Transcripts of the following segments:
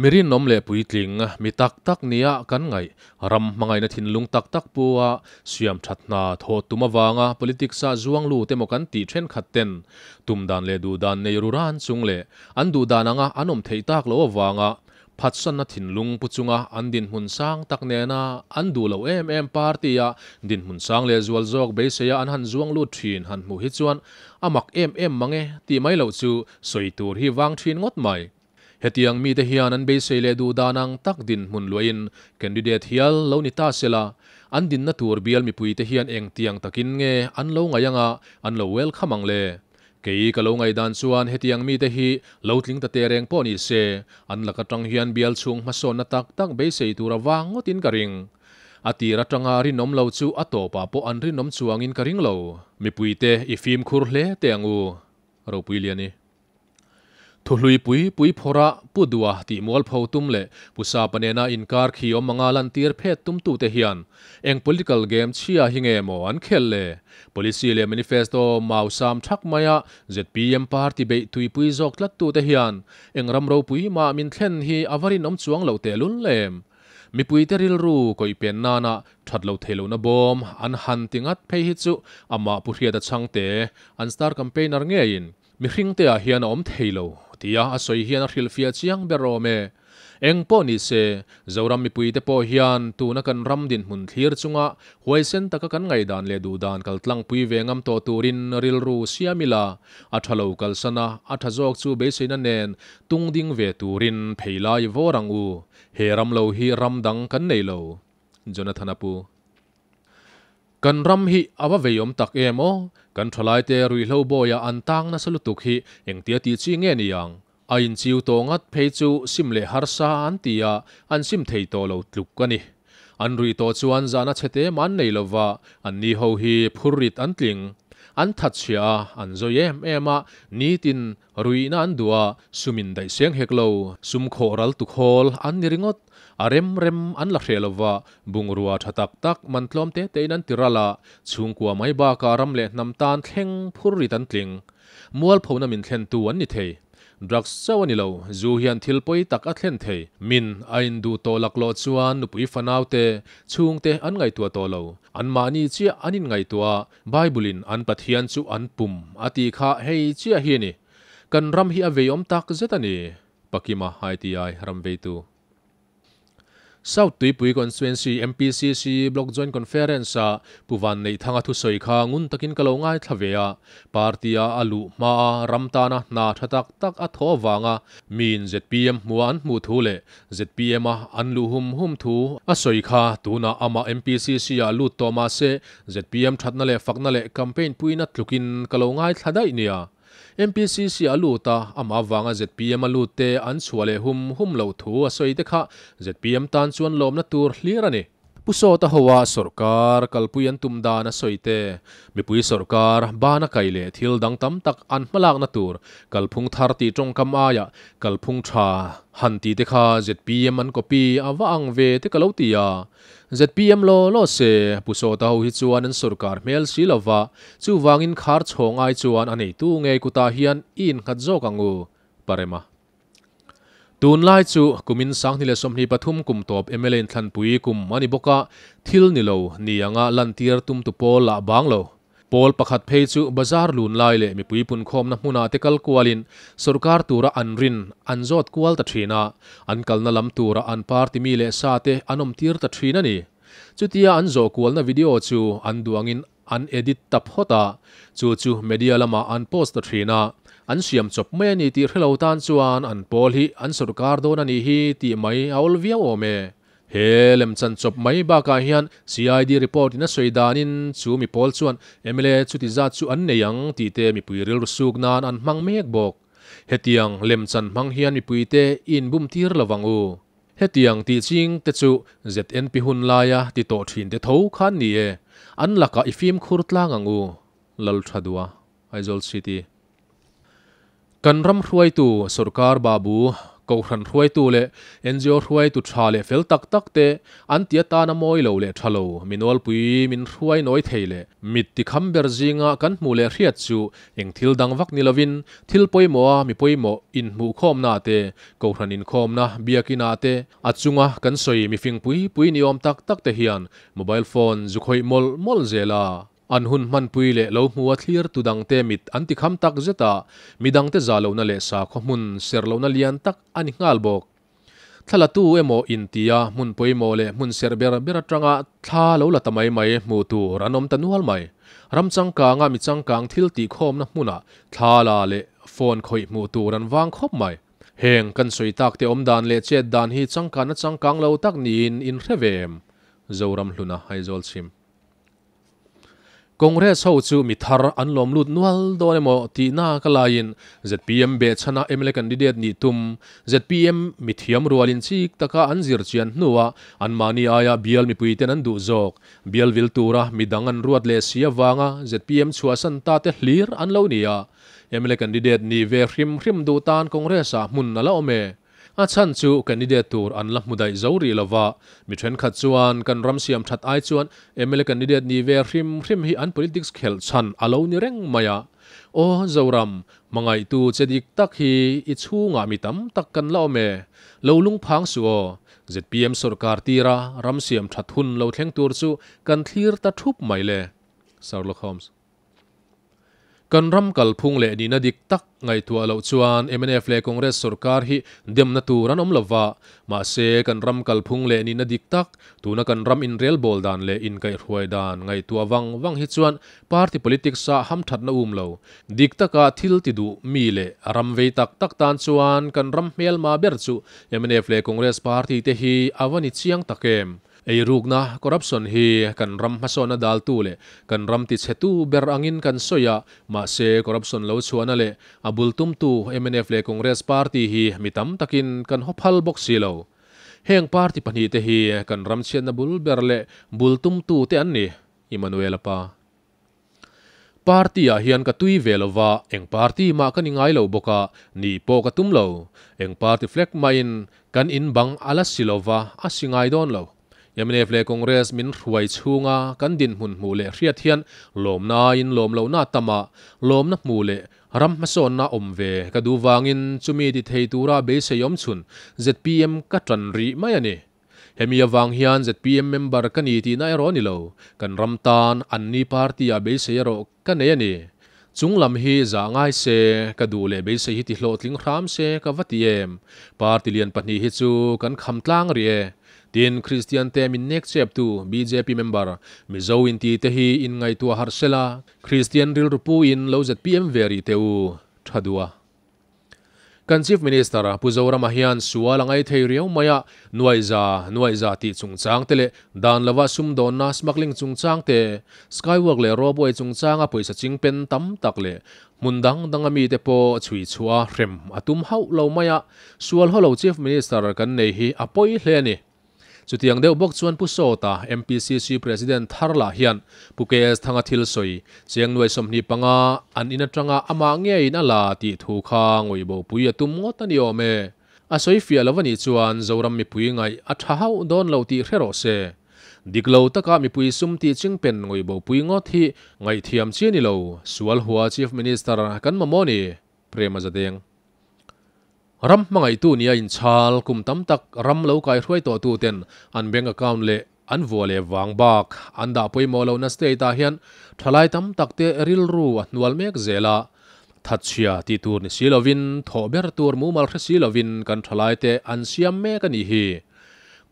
Mi rinawm leh puitling, mi tak tak nia kan ngaih, ram hmangaihna thinlung tak tak pu a, siam that hna thawh tum avanga politics-a zuang lut emaw kan tih thenkhat ten tum dan leh duh dan nei ru ran chung leh an duh dan anga an awm theih tak loh avanga phatsanna thinlung pu chunga an dinhmun sang tak nena an duh loh em em party-a dinhmun sang leh zual zawk beiseia an han zuang lut thin han hmuh hi chuan a mak em em mang e tih mai loh chu sawi tur hi vang thin ngawt mai. Hetiang mite hian an beisei leh duh dan ang tak dinhmun luahin candidate hial lo ni ta sela, an dinna tur bial mipuite hian engtiang takin nge an lo ngaih anga an lo welcome ang le? Kei ka lo ngaihdan chuan hetiang mite hi lo tling ta teh reng pawh ni se, an lak atang hian bial chhung hmasawnna tak tak beisei tur avang ngawtin ka ring. A tir atanga rinawm lo chu a tawpah pawh an rinawm chuangin ka ring lo. Mipuite i fimkhur hle teh ang u. Ropui Liani. Thuhlui pui pui phawrh a Pu Dua tih mualpho tum leh Pu Sapa nena inkar khi awm anga lantir phet tumtute hian eng political game chhia hi nge maw an khelh le? Policy leh manifesto mau sam thak maia zpm party beih tuipui zawk tlattute hian eng ram ropui mah min thlen hi a va rinawm chuang loh tehlul em? Mipuite rilru kawih pen nana that lo thei lohna bawm an han ti ngat phei hi chu amah Pu Hriata chhangte an star campaigner ngeiin Mihring te ah hian a awm thei lo, tia a sawi hian a hrilhfiah chiang ber awm e. Eng pawh ni se, Zoram mipuite pawh hian tuna kan ram dinhmun thlir chunga huaisen taka kan ngaihdan leh duhdan kal tlangpui ve ngam tawh turin rilru siam ila, a tha lo kalsan a, a tha zawk chu beiseina nen tung ding ve turin phei lai vawr ang u. He ram lo hi ram dang kan nei lo. Jonathan a pu. Kan ram hi a va veiawm tak em aw? Kan thalaite ruihhlo bawiah an tang nasa lutuk hi engtia tih chi nge ni ang? A inchiu tawh ngat phei chu sim leh harsa an ti a, an sim thei tawh lo tluk a ni. An ruih tawh chuan zahna chhete mah an nei lova, an ni ho hi phurrit an tling. An thatchhia a, an zawi em em a, nitin Ruihna an duh a, sum in daih seng hek lo, sum khawh ral tu khawl an ni ringawt. A rem rem an la hreh lova, bungrua tha tak tak man tlawm te tein an ti ral a, chhungkua mai bakah ram leh hnam tan thleng phur rit an tling. Mualphona min thlentu an ni thei. Drugs chauh a ni lo, zu hian thil pawi tak a thlen thei. Min a induh tawh laklawh chuan nupui fanau te, chhungte an ngaihtuah tawh lo. Anmahni chiah an inngaihtuah a, Bible-in an Pathian chu an pum a tih kha hei chiah hi a ni. Kan ram hi a veiawm tak zet a ni, Pakima ITI ram veitu. South Tuipui Constituency MPCC Block Joint Conference-a Pu Vanneihthanga thusawi kha ngun takin ka lo ngaithla ve a. Party-a a luh hmaa ram tana hna tha tak tak a thaw avanga miin zpm hmua an hmuh thu leh ZPM-a an luh hum hum thu a sawi kha tunah amah MPCC-ah lut tawh mah se zpm thatna leh fakna leh campaign puina tlukin ka lo ngaithla daih nia. MPCC-ah a lut a, amah avanga zpm-a lut te an chhuah leh hum hum loh thu a sawi te kha zpm tan chuan lawmna tur hlir a ni. Pu Sawta hoa sawrkar kalpui an tum dan a sawi te, mipui sawrkar bana kai leh thil dang tam tak an hmalakna tur kalphung thar tih tawngkam aia kalphung tha han tih te kha zpm an copy a va ang ve te ka lo ti a. Zpm law law se, Pu Sawta ho hi chuan an sawrkar hmel si lova, chuvangin khar chhawng ai chuan a neitu ngei kutah hian i innghat zawk ang u, Parema. Tunlai chu kumin 2023 kum tawp mla inthlanpui kum a ni bawk a, thil ni lo ni anga lantir tumtu pawl lah bang lo. Pawl pakhat phei chu bazar lun lai leh mipui punkhawmna hmunah te kal kualin sorkar tura an rin an zawt kual ta thin a, an kalna lam tura an party mi leh sa te an awmtir ta thin a ni. Chutia an zawh kualna video chu an duangin An edit ta phawt a, chu chu media lamah an post ta thin a, an siam chawp mai a ni tih hrelo tan chuan an pawl hi an sorkar dawn a nih hi tih mai a awl viau awm e. He lemchan chawp mai bakah hian CID report in a sawi danin chu mi pawl chuan mla chuti zat chu an nei ang tih te mipui rilru suk nan an hmang mek bawk. Hetiang lemchan hmang hian mipuite i inbum tir lo vang u. Hetiang tih ching te chu ZNP hun laia ti tawh thin te tho khan ni e, an lakah i fimkhur tlang ang u, Lalthadua, Aizawl City. Kan ram hruaitu sorkar babu Kohhran hruaitu leh ngo hruaitu tha leh fel tak tak te an ti atana mawi lo leh tha lo, mi nawlpui min hruai nawi thei leh mit tikham ber zinga kan hmuh leh hriat chu eng thil dang vak ni lovin thil pawimawha mi pawimawh inhmuhkhawmna te, kohhran inkhawmna, biakina te, a chunga kan sawi mifing pui pui ni awm tak tak te hian mobile phone zu khawih mawlh mawlh zel a. An hun hmanpui leh lo hmu a thlir tu dangte mit an ti kham tak zet a, midangte za lohna leh sakhaw hmun ser lohna lian tak a ni nghal bawk. Thla latu emaw intia hmun pawimawh leh hmun serh ber ber atanga thla lo la ta mai mai hmuh tur an awm ta nual mai. Ram changkanga mi changkang thil tihkhawmna hmunah thla la leh phone khawih hmuh tur an vang khawp mai. Heng kan sawi tak te awm dan leh chet dan hi changkanna changkang lo tak niin in hre ve em? Zoram hluna Aizawl chhim. Congress ho chu mi thar an lawm lut nual dawn emaw tihna ka laiin zpm behchhana mla candidate nih tum zpm mi thiam rualin chik taka an zir chian hnuah anmahni aia bial mipuiten an duh zawk. Bial vil tura midang an ruat leh si avanga zpm chhuahsan ta te hlir an lo ni a. Mla candidate nih ve hrim hrim duh tan Congress-ah hmun a la awm e. A chhan chu candidate tur an la hmu daih zo rih lova, mi thenkhat chuan kan ram siam that ai chuan mla candidate ni ve hrim hrim hi an politics khelh chhan a lo ni reng mai a. Aw Zoram, hmangaihtu che dik tak hi i chhungah mi tam tak kan la awm e. Lo lungphang suh aw. Zpm sawrkar tira ram siam that hun lo thleng tur chu kan thlir ta thup mai le. Sherlock Holmes. Kan ram kalphung leh nihna dik tak ngaihtuah loh chuan mnf leh Congress sorkar hi demna tur an awm lova, mahse kan ram kalphung leh nihna dik tak, tuna kan ram inrelbawl dan leh inkaihhruai dan ngaihtuah vang vang hi chuan party politics ah hamthatna um lo. Dik taka thil ti duh mi leh ram vei tak tak tan chuan kan ram hmelma ber chu mnf leh Congress party te hi a va ni chiang tak em? Eirukna, corruption, hi kan ram hmasawnna daltu leh kan ram tichhetu ber angin kan sawi a, mahse corruption lo chhuahna leh a bul tumtu mnf leh Congress party hi mi tam takin kan haw phal bawk si lo. Heng party pahnihte hi kan ram chhiatna bul ber leh bul tumtu te an ni, Emmanuel-a pa. Party ah hian ka tui ve lova, eng party mah ka ni ngai lo bawk a, nih pawh ka tum lo. Eng party flag mahin kan in bang a la si lova, a si ngai dawn lo. Mnf leh Congress min hruai chhunga kan dinhmun hmuh leh hriat hian lawmna in lawm lohna a tam a, lawmna hmuh leh ram hmasawnna awm ve ka duh vangin chumi ti thei tura beisei awm chhun zpm ka tan rih mai a ni. Hemi avang hian zpm member ka ni tihna erawh a ni lo, kan ram tan anni party-ah beisei erawh ka nei a ni. Chung lam hi zah ngai se, ka duh leh beisei hi ti hlawhtling hram se ka va ti em. Party lian pahnih hi chu kan kham tlang rih e. Tin, Kristian te min nek cheptu bjp member Mizo inti te hi inngaihtuah harh sela, Kristian rilru puin lo zpm ve rih teh u, tha duh a. Kan Chief Minister Pu Zorama hian sual a ngai thei riau mai a, nuaihza, nuaihza tih chungchang te leh dan lova sumdawnna smuggling chungchang te, skywalk leh ropeway chungchanga pawisa chingpen tam tak leh hmun dang danga mite pawh chhui chhuah a hrem a tum hauh lo mai a, sual haw lo Chief Minister kan nei hi a pawi hle a ni. Chutiang deuh bawk chuan Pu Sawta, MPCC President thar lah hian Pu KS Thanga thil sawi, Cheng nuai 25 an in atanga amah ngeiin a la tih thu kha ngawihbopui a tum ngawt a ni awm e. A sawi fiah lo a nih chuan Zoram mipui ngaih a tha hauh dawn lo tih hre rawh se. Dik lo taka mipui sum tih chingpen ngawihbopui ngawt hi ngaihthiam chi a ni lo, sual hua Chief Minister kan mamawh a ni, Prema Zadeng. Ram hmangaihtu nia inchhal kum tam tak ram lo kaihruai tawhtuten an bank account leh an vua leh vang bak an dah pawimawh lohna state ah hian thalai tam tak te rilru a hnual mek zel a. Thatchhia tih tur ni si lovin thawh ber tur mumal hre si lovin kan thalai te an siam mek a nih hi.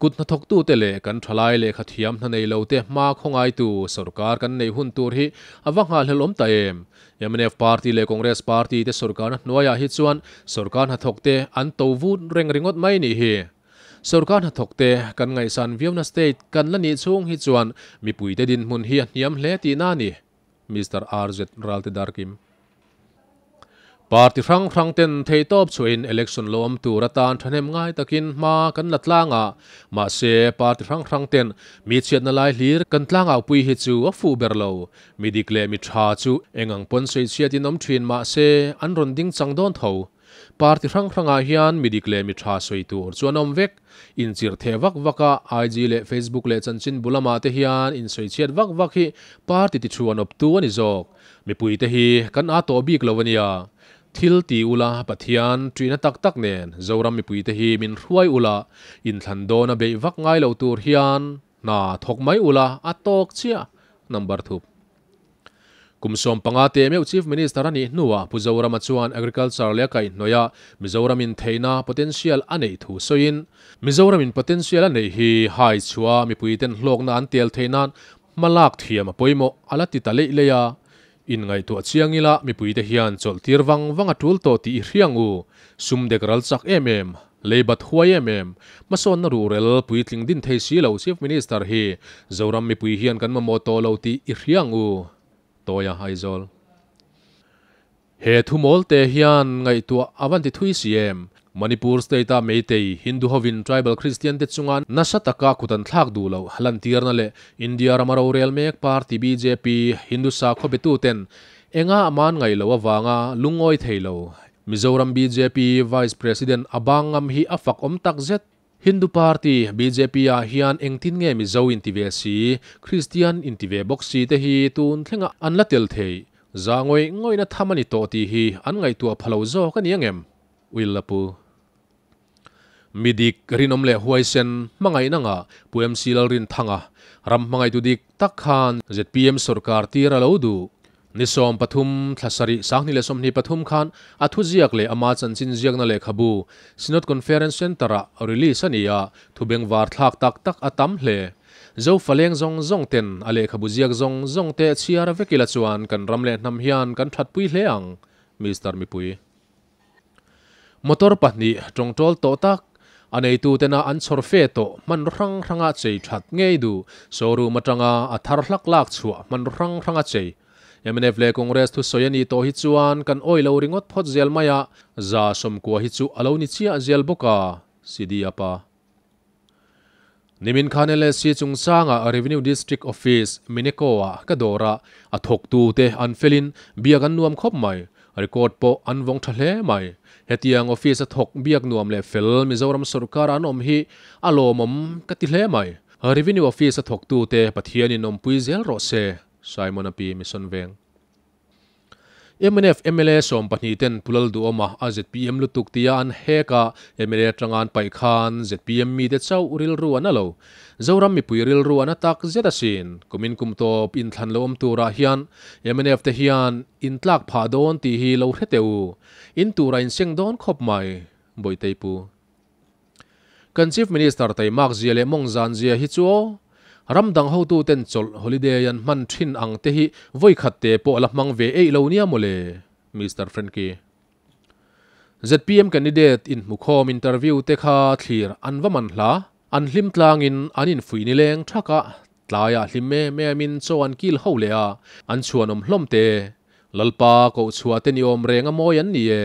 Kut hnathawktute leh kan thalai lehkha thiam hna nei lote hma khawngaitu sorkar kan neih hun tur hi a va nghahhlelh awm ta em? Mnf party leh Congress party te sorkarna hnuaiah hi chuan sorkar hnathawkte an to vut reng ringawt mai nih hi. Sorkar hnathawkte kan ngaihsan viauna state kan la nih chhung hi chuan mipuite dinhmun hi a hniam hle tihna a ni. Mister RZ Ralte Darkim. Party hrang hrang ten theihtawp chhuahin election lo awm tur atan thahnem ngai takin hma kan la tlang a, mahse party hrang hrang ten mi chhiatna lai hlir kan tlangau pui hi chu a fuh ber lo. Mi dik leh mi tha chu eng ang pawn sawi chhiatin awm thin mahse an rawn ding chang dawn tho. Party hrang hrangah hian mi dik leh mi tha sawi tur chu an awm vek. Inchirh theh vak vak a, IG leh Facebook leh chanchin bu lamah te hian insawi chhiat vak vak hi party ti thu an awptu a ni zawk. Mipuite hi kan aa tawh bik lo a nia. Thil ti ula Pathian ṭihna tak tak nen Zoram mipuite hi min hruai ula, inthlan dawn a beih vak ngai lo tur hian hna thawk mai ula a tawk chiah. Number thup. Kum 15 te meuh Chief Minister a nih hnuah Pu Zorama chuan Agriculture leh a kaihhnawih a Mizoramin theihna, potential, a neih thu sawiin, Mizoramin potential a neih hi hai chhuah mipuiten hlawkna an tel theih nan hma lak thiam a pawimawh a la ti ta leih leih a. Inngaihtuah chiang ila mipuite hian chawlh tir vang vang a tul tawh tih i hriang u. Sum dek ral chak em em, leibat huai em em, hmasawnna ruhrel puitling din thei si lo Chief Minister hi Zoram mipui hian kan mamawh tawh lo tih i hria ang u. Tawia Aizawl. He thumawl te hian ngaihtuah a van ti thui si em? Manipur state-a Meitei, Hindu hovin tribal Christian te chunga nasa taka kut an thlak duh loh lantirna leh India rama rorel mek party bjp, Hindu sakhaw betuten enga a man ngaih loh avanga lungawi thei lo Mizoram bjp Vice President a bang ngam hi a fak awm tak zet. Hindu Party, bjp, ah hian engtin nge Mizo inti ve si, Kristian inti ve bawk si te hi tun thlenga an la tel thei? Za ngawih ngawihna tham a ni tawh tih hi an ngaihtuah pha lo zawk a ni angem? Will a pu. Mi dik, rinawm leh huaisen, hmangaihna ngah Pu MC Lalrinthanga, ram hmangaihtu dik tak khan zpm sawrkar tir a lo duh. Ni 13, thla sarih, 2023 khan a thuziak leh ama chanchin ziakna lehkhabu Synod Conference Centre-ah release a ni a, thu bengvar thlak tak tak a tam hle. Zofa leng zawng zawng ten a lehkhabu ziak zawng zawng te chhiar vek ila chuan kan ram leh hnam hian kan thatpui hle ang, Mister Mipui. Motor pahnih tawngtawl tawh tak, a neitu tena an chhawr fe tawh hmanraw hrang hranga chei that ngei duh, showroom atanga a thar hlak lak chhuah hmanraw hrang hranga chei. Mnf leh Congress thusawi a nih tawh hi chuan kan awih lo ringawt phawt zel mai a, 90% hi chu a lo ni chiah zel bawk a, CD a pa. Nimin khan LSC chungchanga Revenue District Office, Mineko-ah ka dawr a, a thawktute an felin biak an nuam khawp mai. Record pawh an vawng tha hle mai. Hetiang office a thawk biak nuam leh fel Mizoram sorkar an awm hi a lawmawm ka ti hle mai. Revenue Office a thawktute Pathianin awmpui zel rawh se, Simon a pi Mission Veng. Mnf mla 12 ten Pu Lalduhawma a zpm lutuk tia an hek a, mla atanga an paih khan zpm mite chauh rilru an a lo. Zoram mipui rilru an a tak zet asin. Kumin kum tawp inthlan lo awm turah hian mnf te hian in tlak phah dawn tih hi lo hre teh u. In turah in seng dawn khawp mai, Bawitei pu. Kan Chief Minister taimak zia leh mawng zan zia hi chu aw. Ram dang hotuten chawlh holiday an hman thin ang te hi vawi khat te pawh a la hmang ve eih lo nia mawle, Mister Frankie. Zpm candidate inhmukhawm interview te kha thlir an va man hla. An hlim tlangin an infuih nileng thak a, tlaiah hlim em em in chaw an kil ho leh a, an chhuanawm hlawm te. Lalpa koh chhuah te ni awm reng a mawi an ni e.